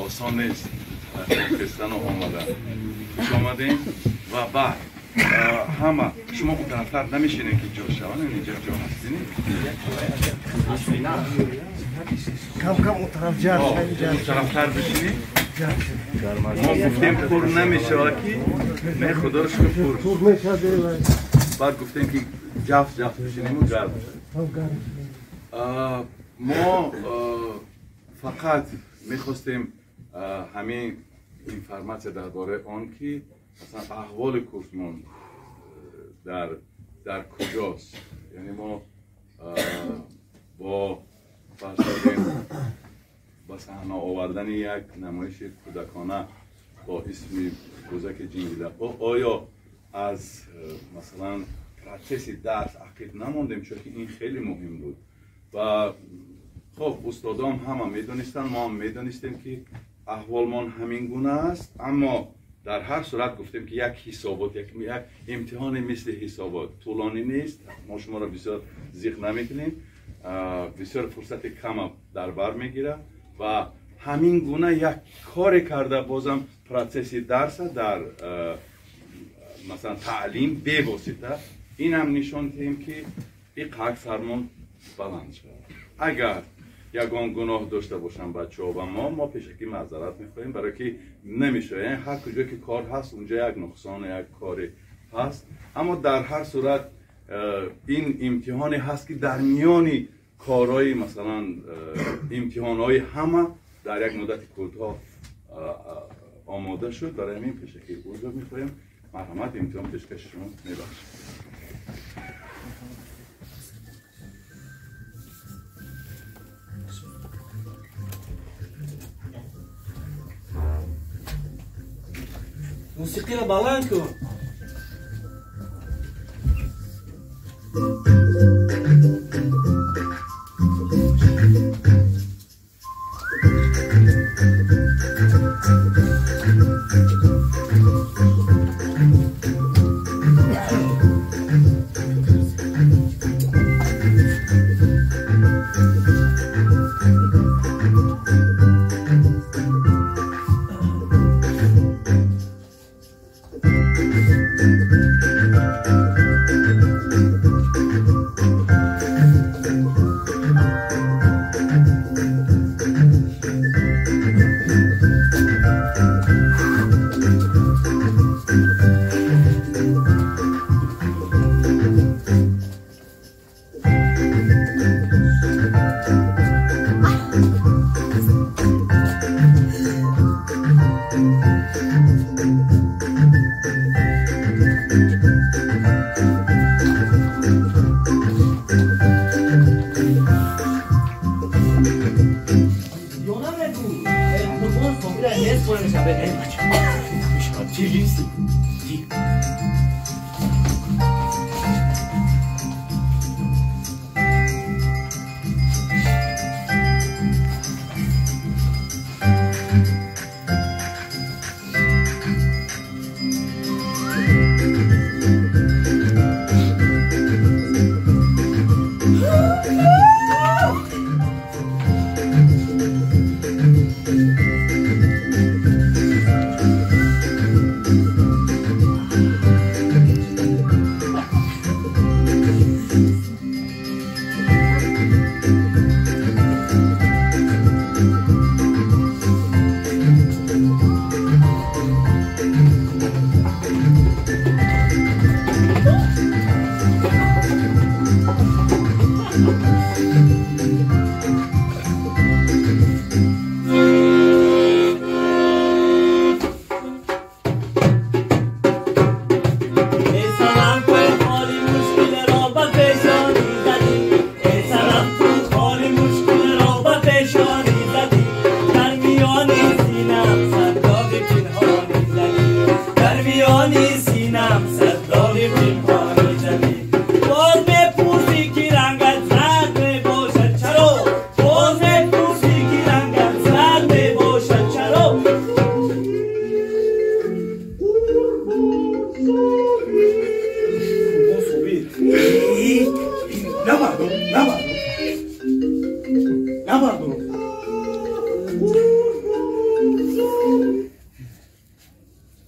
Осон нест хестану омадан. Хуш омадем ва баъд ҳама шумо он тарафтар намешинед ки ҷо шаванд, инҷа ҷо ҳастин. Кам-кам он тараф ҷар, он тарафтар бишинед. Мо гуфтем пур намешавад ки не, худоро шукр пур. Пур мешавад. Баъд гуфтем ки ҷафт ҷафт бишинем ва гарм шавад. Мо фақат мехостем ҳамин информатсия дар бораи он ки масалан аҳволи курсмон дар куҷост. Яъне мо бо фарз кардем ба саҳна овардани як намоиши кӯдакона бо исми Бузаки Ҷингилапо оё аз масалан процесси дарс ақиб намондем, чунки ин хеле муҳим буд. Ва хоб устодом ҳама медонистанд, мо ҳам медонистем ки аҳволмон ҳамин гуна аст, аммо дар ҳар сурат гуфтем ки як ҳисобот, як имтиҳоне мисли ҳисобот тӯлонӣ нест, мо шуморо бисёр зиқ намекунем, бисёр фурсати кама дар бар мегирад ва ҳамин гуна як коре карда бозам процесси дарса дар масалан таълим бевосита инам нишон диҳем ки ин қак сармон баланд шавад. Агар ягон гуноҳ дошта бошанд бачаҳо ва мо пешакӣ маъзарат мехоҳем, барое ки намешавад, яъне ҳар куҷо ки кор ҳаст унҷа як нуқсон, як коре ҳаст, аммо дар ҳар сурат ин имтиҳоне ҳаст ки дар миёни корҳои масалан имтиҳонҳои ҳама дар як муддати кӯтоҳ омода шуд. Барои ҳамин пешакӣ узр мехоҳем. Марҳамат, имтиҳон пешкаши шумо мебахшад. Мусиқиро баланд кун. Thank you.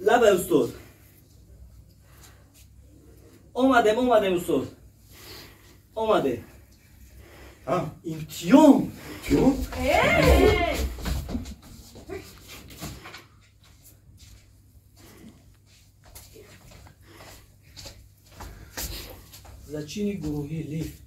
Лабай устод. Омадем, омадем устод. Омаде. Имтиён. Имтиён? Зачини гурӯҳи лифт.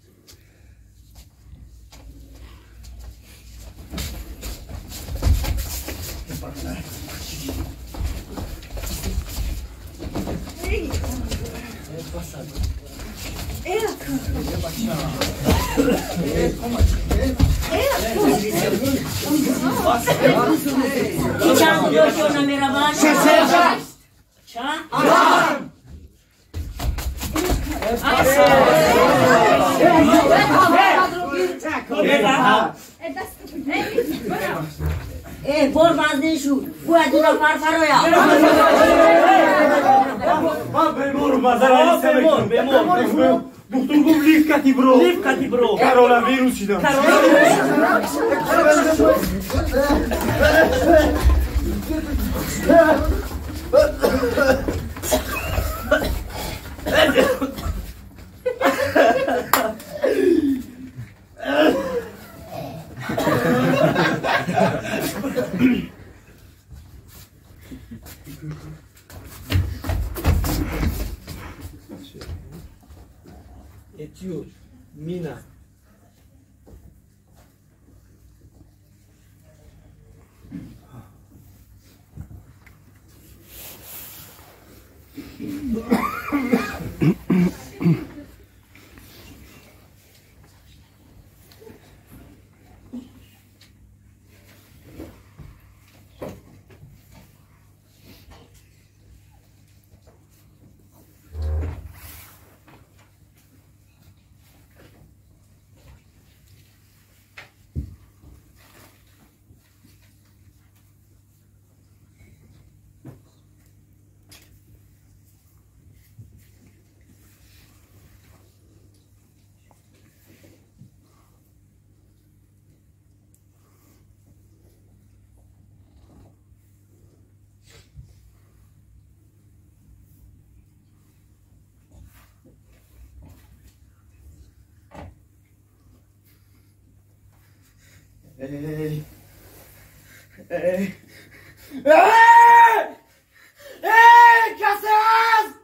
Доктор гуфт лифт кати бро. Лифт кати бро. Коронавирус шидам. Этюд, мина. Эй! Эй! Эй! Эй, касе ҳаст?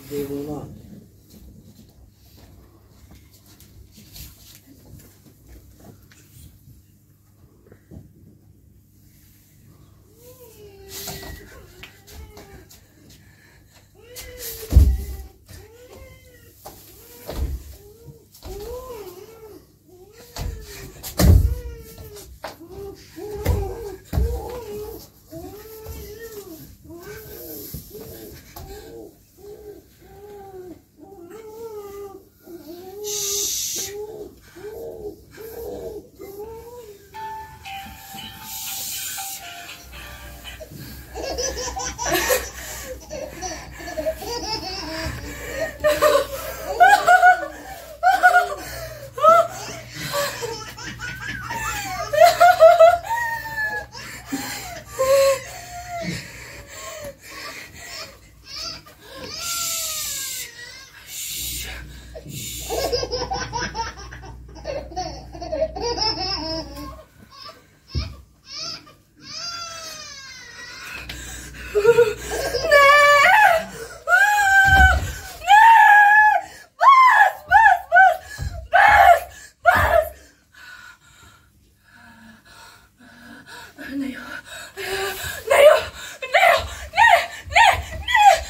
Девона. Не! Не! Бас, бас, бас! Бас! Бас! Не, не, не, не, не, не, не, не.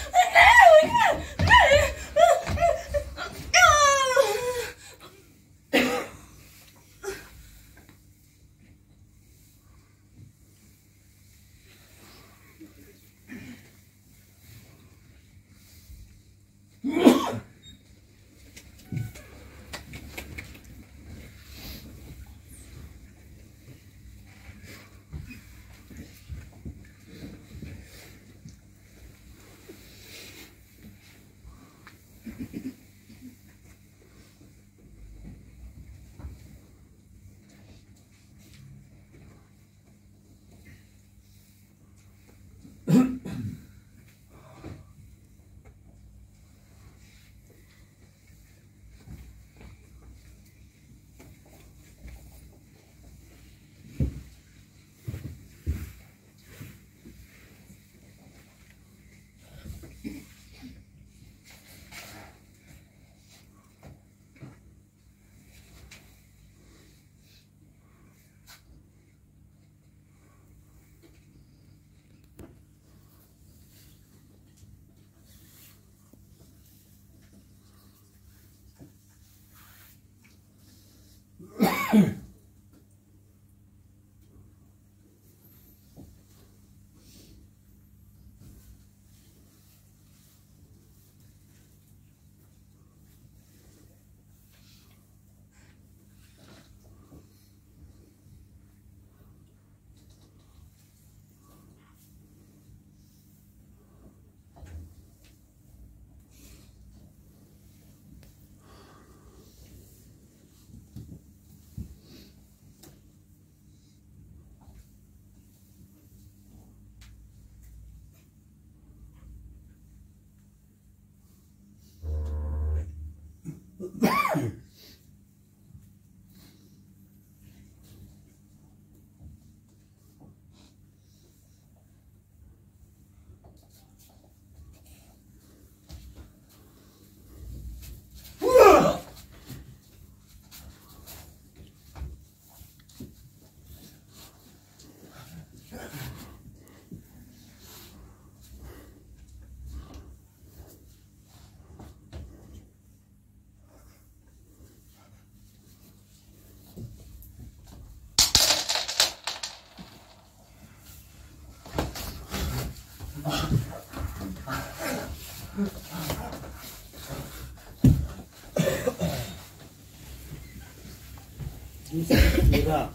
Ура!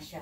Aşağı.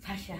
Паша.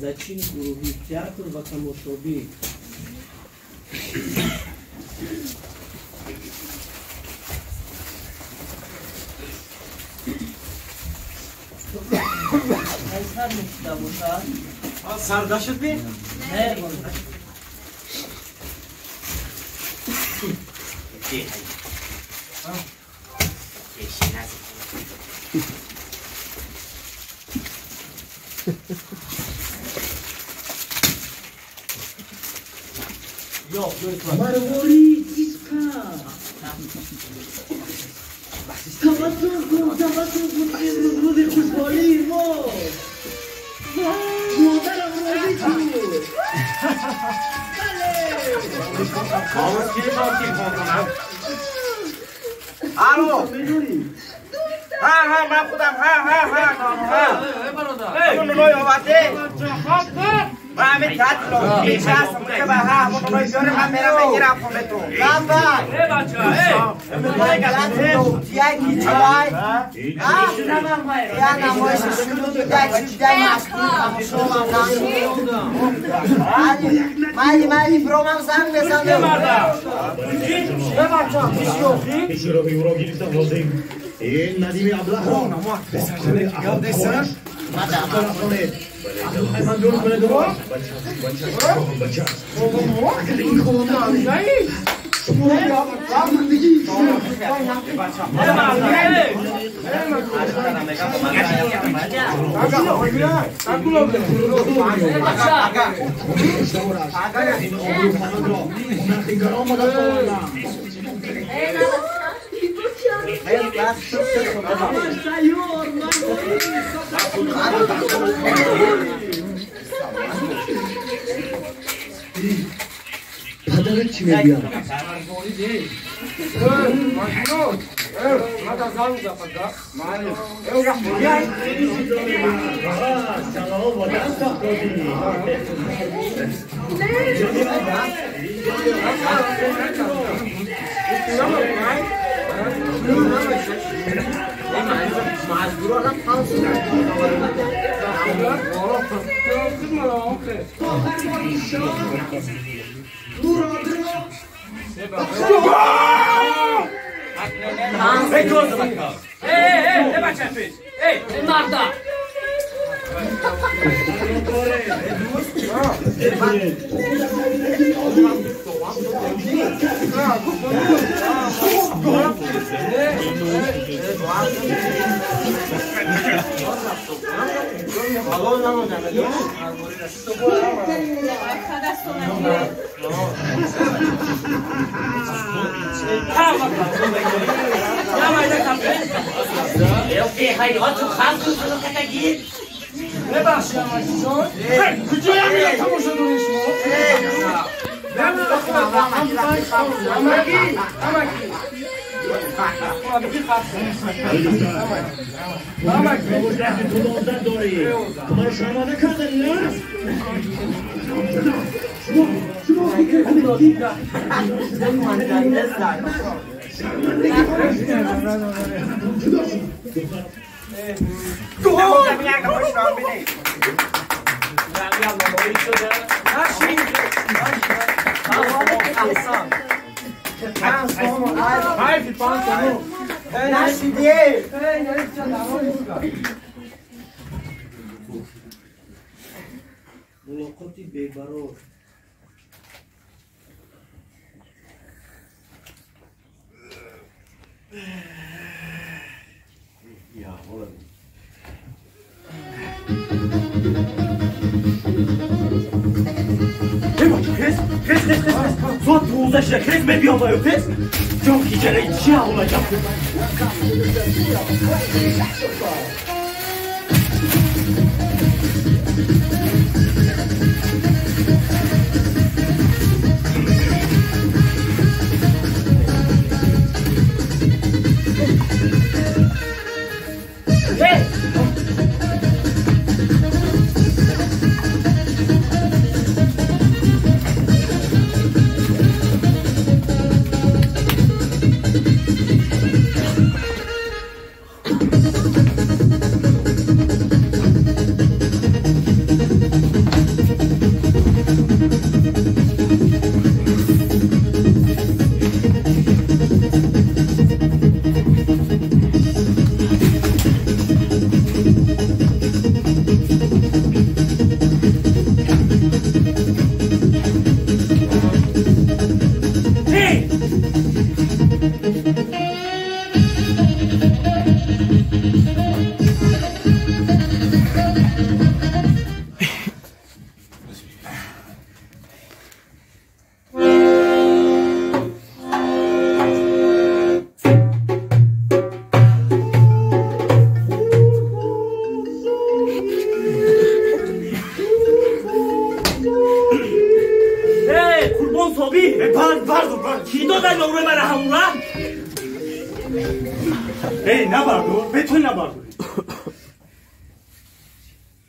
Зачини гурӯҳӣ, театр ва тамошобӣ. Қайсар мешуда бошад? Сарда шуд ми? Не, توجه کن، توجه کن، امروز روز خوشحالی ما. مادرم راضی شد. بله. الو. ها ها من خودم ها ها ها ها. همون نونای آورده. من همین تعطیل پیش هستم که به ها همون نونای بیاره من میرم بگیرم خونه تو. بابا. ای بچه ای. نونای غلط تیای کیچای. ها؟ یا نمایش شروع دیگه چی دیگه مشغول تماشا مالی مالی برو من زنگ بزنم. پدرت چی میگه؟ Мулоқоти бебарор. Son 12 хез мебиёмаю хез ҷон киҷараи чи ҳаволаҷам.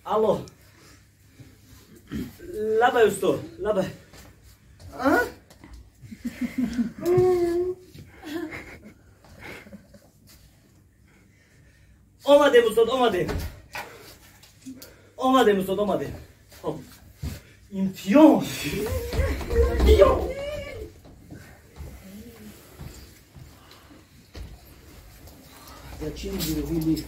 Алло. Лабай, усто, лабай. Омадем, устод, омадем. Омадем, устод, омадем. Имтиёз. Имтиёз. Зачем гурӯҳи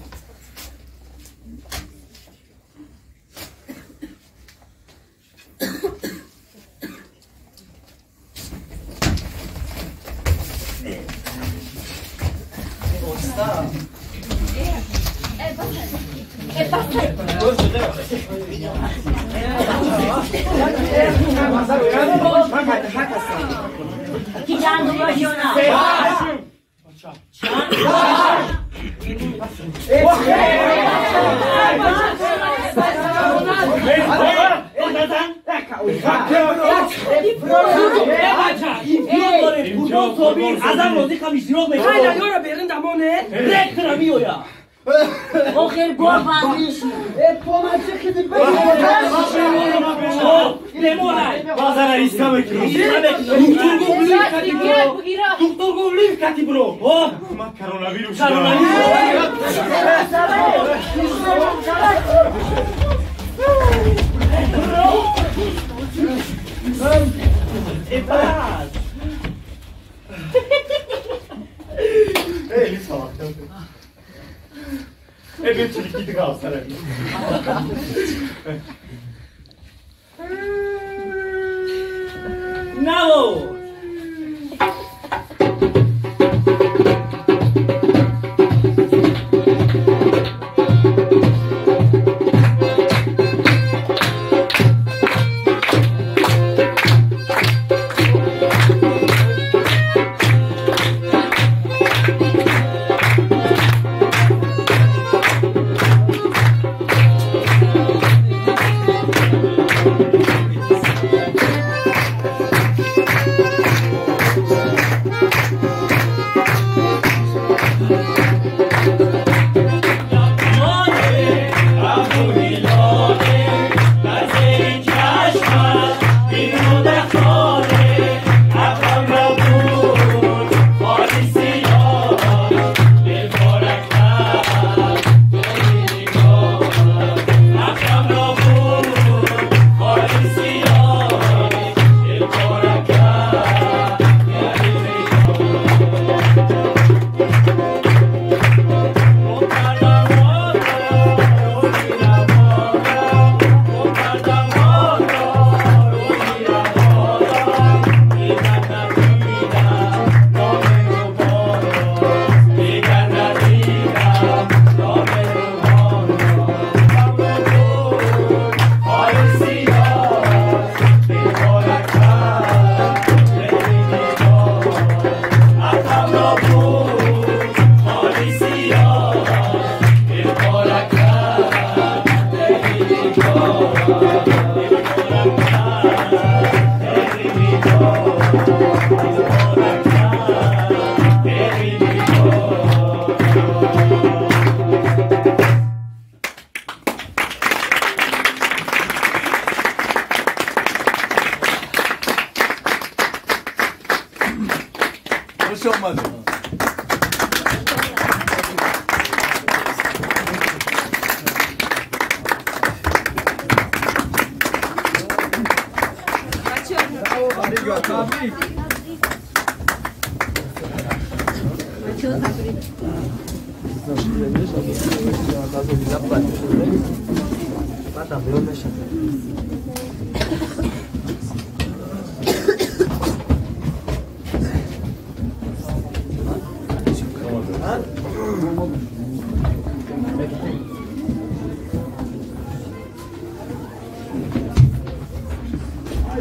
Audio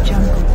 Jungle.